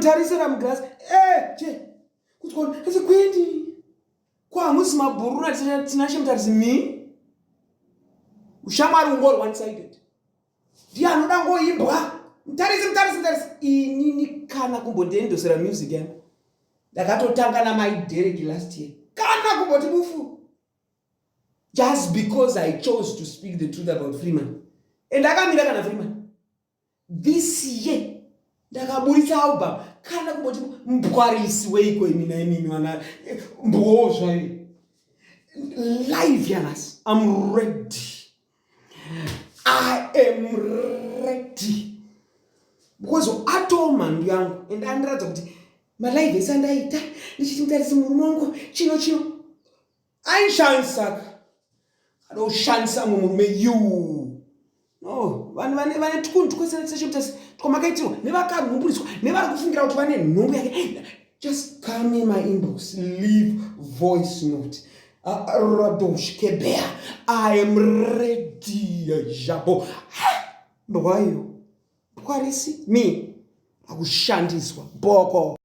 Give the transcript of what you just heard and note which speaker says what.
Speaker 1: Kutarisira mugirasi e che kutya ati kwindi ko hamusi mabhururu Tinashe Mutarisi mi ushamwari ungori one sided ndiye anoda ngoimbwa Mutarisi, Mutarisi, Mutarisi. Inini kana kumbondiendosera music yangu, ndakatotanga namai Derek last year, kana kumboti bufu, just because I chose to speak the truth about Freeman, and akamira kana Freeman. This year ndakaburitsa album, kana kumboti mbwarisi weiko. Imi naimimi vana mboo zvayo live yanhasi, I'm ready, I am ready, because atoo mhandu yangu and andiratidza kuti malive ese andaita ndichiti Mutarisi murume wangu chino chino aishandisaka ada kushandisa mumwe murume. You no vanhu vane twunhu twese twamakaitirwa nevakanhumburiswa nevari kufungira kuti vane nhumbu yake, just come in my inbox, leave voice note. Radosh kebea, I am ready. Jabo mbwayo mbwarisi mi akushandiswa boko.